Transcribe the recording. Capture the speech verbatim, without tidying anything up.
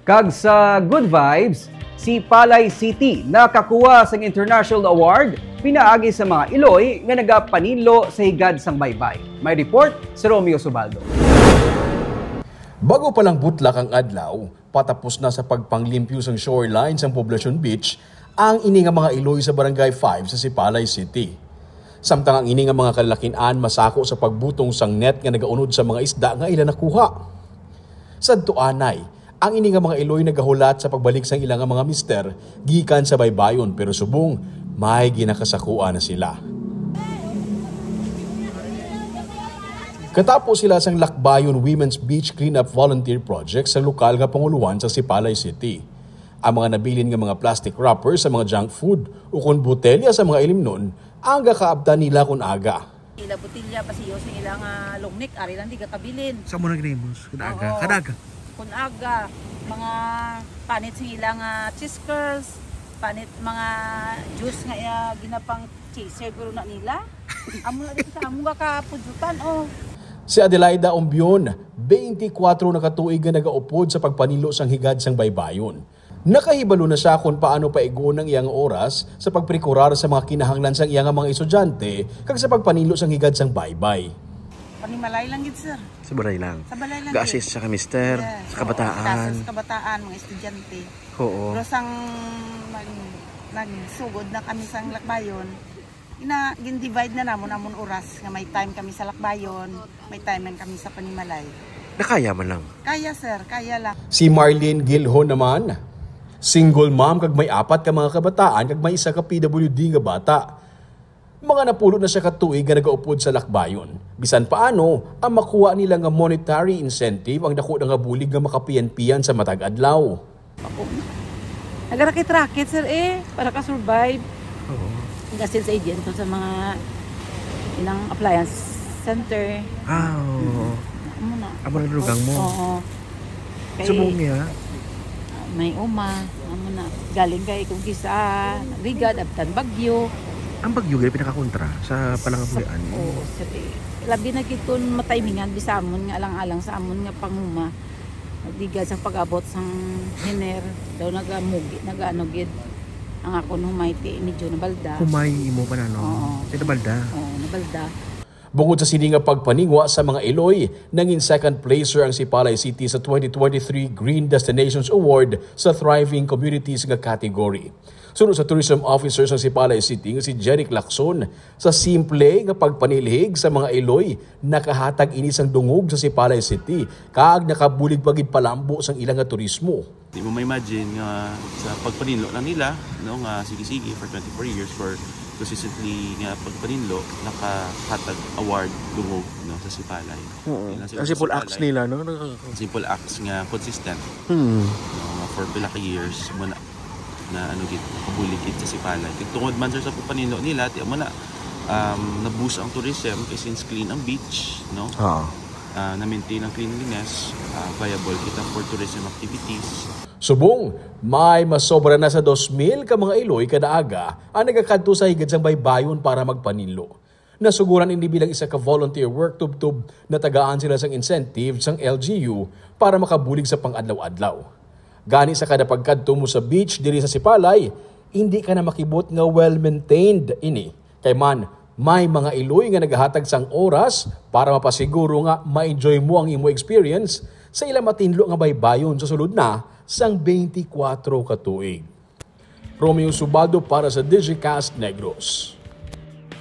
Kag sa good vibes, si Palay City nakakuha sang international award pinaagi sa mga Iloy nga nagapaninlo sa higad sang baybay. May report si Romeo Subaldo. Bago pa lang butlak ang adlaw, patapos na sa pagpanglimpyo sang shoreline sang Poblacion Beach, ang ini nga mga Iloy sa Barangay five sa Sipalay City. Samtang ang ini nga mga kalalakin-an masako sa pagbutong sang net nga nagaunod sa mga isda nga ila nakuha. Sadto anay, ang ini nga mga Iloy nagahulat sa pagbalik sang ila nga mga mister gikan sa baybayon, pero subong may ginakasakuan na sila. Katapo sila sang Lakbayon Women's Beach Cleanup Volunteer Project sa lokal nga pangulohan sa Sipalay City. Ang mga nabilin nga mga plastic wrapper sa mga junk food ukon botelya sa mga ilimnon ang gakaabtan nila kon aga. Ila botelya, basiyo sa ila nga long neck, ari lang di gakabilin. Sa mo nagrimos, kada aga, Oo. kada aga. Kun aga, mga panit sa ila nga cheese curls, panit mga juice nga iya ginapang chaser guro na nila. Amo na din sa amo nga kapudyutan, oh. Si Adelaida Umbion, twenty-four na ka tuig nga nagaupod sa pagpanilo sang higad sang baybayon. Nakahibalo na siya kon paano paigon ang iyang oras sa pagprekurar sa mga kinahanglan sang iyang mga estudyante kag sa pagpanilo sang higad sang baybay. Panimalay lang gid, sir. Sa balay lang. Sa balay lang Ga-assist gid. Sa ka mister, Yes, sa oo, kabataan. Sa kabataan, mga estudyante. Oo. Pero sang mag-, nagsugod na kami sang Lakbayon, ina, gin-divide na namon amon oras nga may time kami sa Lakbayon, may time man kami sa panimalay. Nakaya man lang. Kaya, sir, kaya lang. Si Marlene Gilhon naman, single mom kag may apat ka mga kabataan kag may isa ka P W D nga bata. Mga napulo na siya ka tuig nga nagaupod sa Lakbayon. Bisan paano, ang makuha nila nga monetary incentive ang dako na nga bulig nga makapiyan-piyan sa matag adlaw. Ako na. Nagarakit-rakit, sir, eh, para ka-survive. Oo. Nag-assist sa agent sa mga ilang appliance center. Ah, oo. Amo na. Amo na lugang mo? Oo. Kay Subong niya? May uma, amo na. Galing kay kung kisa, ligad, abtan bagyo. Ang bagyo gani pinakakontra sa palangabuhian. Oo, sir, eh. Labi na gid kun matimingan, bisamon nga alang-alang sa amon nga panguma. Di gad sang pag-abot sang hiner, daw nagamugi, nagaano gid. Ang akon humay ti medyo nabalda. Humay imo pa na, no? Oo. Ti nabalda? Oo, nabalda. Bungod sa sini nga pagpaningwa sa mga iloy, nangin second placer ang Sipalay City sa twenty twenty-three Green Destinations Award sa Thriving Communities nga category. Suno sa tourism officer sa Sipalay City nga si Jeric Lacson, sa simple nga pagpanilhig sa mga iloy, nakahatag ini sang dungog sa Sipalay City kag nakabulig pa gid palambo sang ila nga turismo. Di mo ma-imagine nga sa pagpaninlo lang nila, no, nga sige-sige for twenty-four years for consistently nga pagpaninlo, nakahatag award dungog, no, sa Sipalay. Oo. Yun lang siguro. Ang simple sa acts Sipalay. Nila, no? Nakaka- Simple acts nga consistent. Hmm. No, nga for pila ka years mo na, na ano gid, nakabulig gid sa Sipalay. Kag tungod man, sir, sa pagpaninlo nila, ti mo na, um, na-boost ang tourism kay since clean ang beach, no? Oo. Ah, na-maintain ang cleanliness, ah, viable kita for tourism activities. Subong, may masobra na sa dos mil ka mga iloy kada aga ang nagakadto sa higad sang baybayon para magpaninlo. Nasugoran ini bilang isa ka volunteer work tubtob natagaan sila sang incentive sang L G U para makabulig sa pang-adlaw-adlaw. Gani sa kada pagkadto mo sa beach diri sa Sipalay, hindi ka na makibot nga well-maintained ini. Kay man, may mga iloy nga nagahatag sang oras para mapasiguro nga ma-enjoy mo ang imo experience sa ila matinlo nga baybayon sa sulod na sang twenty-four ka tuig. Romeo Subaldo para sa Digicast Negros.